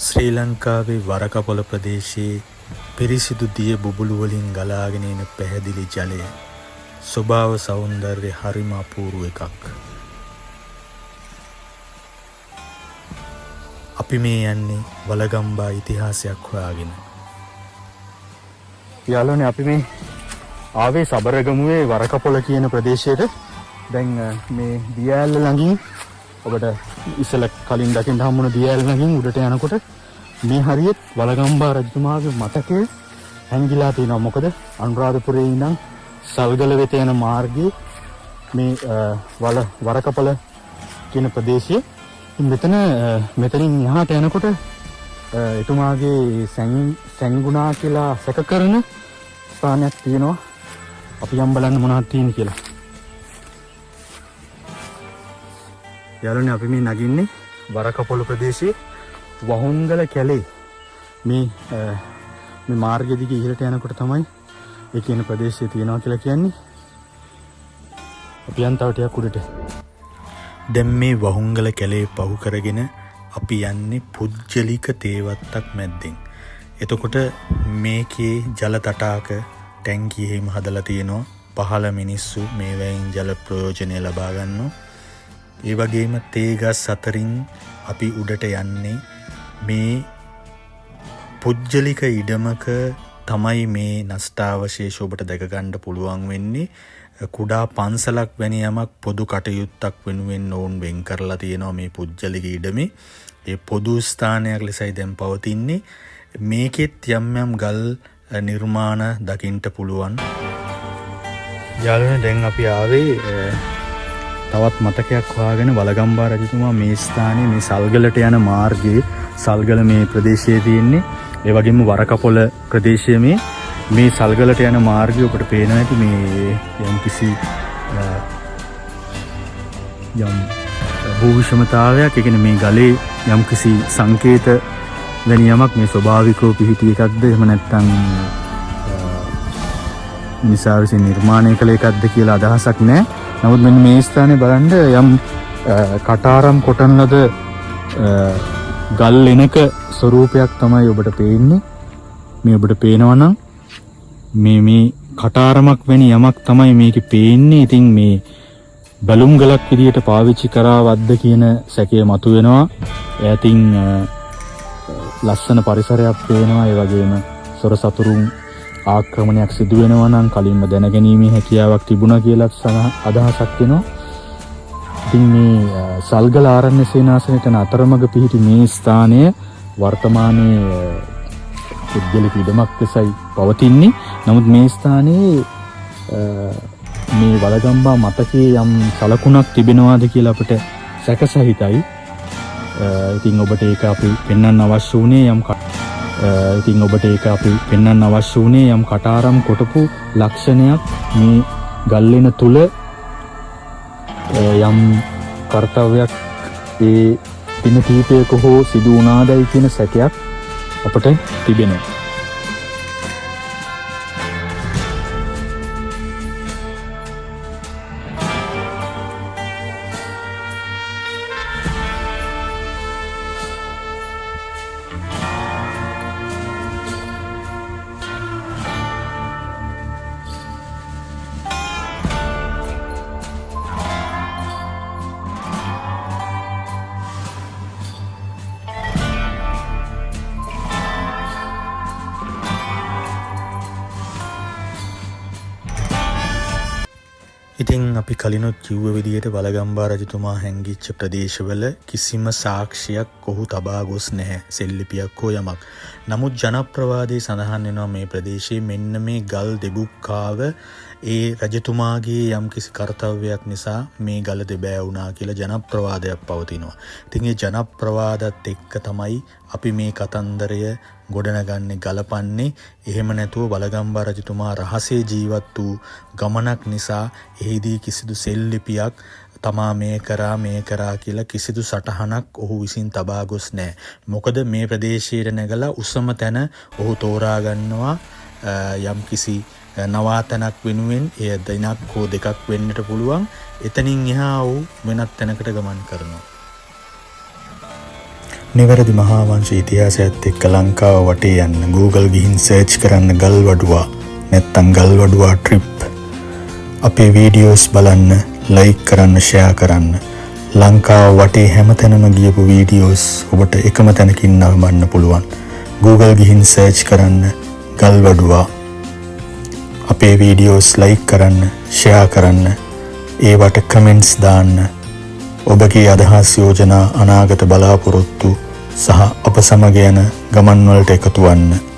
ශ්‍රී ලංකාවේ වරකපොළ ප්‍රදේශයේ පිරිසිදු දිය බුබුලු වලින් ගලාගෙන එන පැහැදිලි ජලය ස්වභාව සෞන්දර්ය හරිම අපූර්ව එකක්. අපි මේ යන්නේ වලගම්බා ඉතිහාසයක් හොයාගෙන. යාළුවනේ, අපි මේ ආවේ සබරගමුවේ වරකපොළ කියන ප්‍රදේශයට. දැන් මේ දිය ඇල්ල ළඟින් ඔබට ඉස්සෙල්ලා කලින් දකින්න හම්බුණ දිය ඇල්ල ළඟින් උඩට යනකොට මේ හරියෙත් වලගම්බා රජතුමාගේ මතකය හැංගිලා තියෙනවා. මොකද අනුරාධපුරයේ ඉඳන් සල්ගල වෙත යන මාර්ගයේ මේ වරකපොළ කියන ප්‍රදේශයේ මෙතන මෙතනින් එහාට යනකොට එතුමාගේ සැඟුණා කියලා සැක කරන ස්ථානයක් තියෙනවා. අපි යම් බලන්න මොනවද තියෙන්නේ කියලා. යාළුවනේ, අපි මේ නගින්නේ වරකපොළ ප්‍රදේශයේ වහුංගල කැලේ මේ මේ මාර්ගය දිගේ ඉහළට යනකොට තමයි ඒ කියන ප්‍රදේශය තියෙනවා කියලා කියන්නේ. අපි යන් තව ටිකක් උඩට. දැන් මේ වහුංගල කැලේ පහු කරගෙන අපි යන්නේ පුජ්‍යලික තේවත්තක් මැද්දෙන්. එතකොට මේකේ ජල තටාක ටැංකිය එහෙම හදලා තියෙනවා. පහළ මිනිස්සු මේවැයින් ජල ප්‍රයෝජනය ලබා ගන්නවා. ඒ වගේම තේ ගස් අතරින් අපි උඩට යන්නේ. මේ පුජ්‍යලික ඉඩමක තමයි මේ නෂ්ටාවශේෂ ඔබට දැක ගන්න පුළුවන් වෙන්නේ. කුඩා පන්සලක් වැනි යමක් පොදු කටයුත්තක් වෙනුවෙන් ඔවුන් වෙන් කරලා තියෙනවා මේ පුජ්‍යලික ඉඩමේ. ඒ පොදු ස්ථානයක් ලෙසයි දැන් පවතින්නේ. මේකෙත් යම් යම් ගල් නිර්මාණ දකින්න පුළුවන්. යාළුවනේ, දැන් අපි ආවේ තවත් මතකයක් හොයාගෙන. වලගම්බා රජතුමා මේ ස්ථානයේ මේ සල්ගලට යන මාර්ගයේ, සල්ගල මේ ප්‍රදේශයේ තියෙන්නේ. ඒ වගේම වරකපොළ ප්‍රදේශයේ මේ මේ සල්ගලට යන මාර්ගය ඔබට පේනවා ඇති. මේ යම්කිසි යම් භූ විෂමතාවයක්, ඒ කියන්නේ මේ ගලේ යම්කිසි සංකේත වැනි යමක් මේ ස්වභාවිකව පිහිටි එකක්ද, එහෙම නැත්නම් මිනිසා විසින් නිර්මාණය කළ එකක්ද කියලා අදහසක් නෑ. නමුත් මෙන්න මේ ස්ථානේ බලන්න යම් කටාරම් කොටන ලද ගල් එනක ස්වරූපයක් තමයි ඔබට පේන්නේ. මේ ඔබට පේනවා නම් මේ මේ කටාරමක් වැනි යමක් තමයි මේකේ පේන්නේ. ඉතින් මේ බැලුම් ගලක් විදියට පාවිච්චි කරාවද්ද කියන සැකය මතුවෙනවා. ඈතින් ලස්සන පරිසරයක් පේනවා. ඒ වගේම සොර සතුරුන් ආක්‍රමණයක් සිදු වෙනවා නම් කලින්ම දැනගැනීමේ හැකියාවක් තිබුණා කියලා අදහසක් එනවා. ඉතින් මේ සල්ගල ආරණ්‍ය සේනාසනයට යන අතරමඟ පිහිටි මේ ස්ථානය වර්තමානයේ පුද්ගලික ඉඩමක් ලෙසයි පවතින්නේ. නමුත් මේ ස්ථානයේ මේ වලගම්බා මතකයේ යම් සලකුණක් තිබෙනවාද කියලා අපිට සැකසහිතයි. ඉතින් ඔබට ඒක අපි පෙන්වන්න අවශ්‍ය වුණේ යම් ඉතින් ඔබට ඒක අපි පෙන්වන්න අවශ්‍ය වුණේ යම් කටාරම් කොටපු ලක්ෂණයක් මේ ගල්ලෙන තුල යම් කර්තව්‍යයක් ඒ දින කිහිපයක හෝ සිදු වුණාදයි කියන සැකයක් අපට තිබෙනවා. ඉතින් අපි කලිනුත් කිව්ව විදිහට වලගම්බා රජතුමා හැංගිච්ච ප්‍රදේශවල කිසිම සාක්ෂියක් ඔහු තබා ගොස් නැහැ. සෙල්ලිපියක් හෝ යමක්. නමුත් ජනප්‍රවාදයේ සඳහන් වෙනවා මේ ප්‍රදේශයේ මෙන්න මේ ගල් දෙබුක්කාව ඒ රජතුමාගේ යම්කිසි කර්තව්‍යයක් නිසා මේ ගල දෙබෑ වුණා කියලා ජනප්‍රවාදයක් පවතිනවා. ඉතින් ඒ ජනප්‍රවාදත් එක්ක තමයි අපි මේ කතන්දරය ගොඩනගන්නේ, ගලපන්නේ. එහෙම නැතුව වලගම්බා රජතුමා රහසේ ජීවත් වූ ගමනක් නිසා එහිදී කිසිදු සෙල්ලිපියක් තමා මේ කරා මේ කරා කියලා කිසිදු සටහනක් ඔහු විසින් තබා ගොස් නෑ. මොකද මේ ප්‍රදේශයට නැගලා උසම තැන ඔහු තෝරා ගන්නවා යම්කිසි නවාතැනක් වෙනුවෙන්. එය දිනක් හෝ දෙකක් වෙන්නට පුළුවන්. එතනින් එහා ඔහු වෙනත් තැනකට ගමන් කරනවා. නිවැරදි මහා වංශ ඉතිහාසයත් එක්ක ලංකාව වටේ යන්න Google ගිහින් සර්ච් කරන්න ගල්වඩුවා, නැත්තම් ගල්වඩුවා ට්‍රිප්. අපේ වීඩියෝස් බලන්න, ලයික් කරන්න, ෂෙයා කරන්න. ලංකාව වටේ හැමතැනම ගියපු වීඩියෝස් ඔබට එකම තැනකින් නරඹන්න පුළුවන්. Google ගිහින් සර්ච් කරන්න ගල්වඩුවා. අපේ වීඩියෝස් ලයික් කරන්න, ෂෙයා කරන්න, ඒවට කමෙන්ට්ස් දාන්න. ඔබගේ අදහස්, යෝජනා, අනාගත බලාපොරොත්තු සහ අප සමග යන ගමන් වලට එකතු වන්න.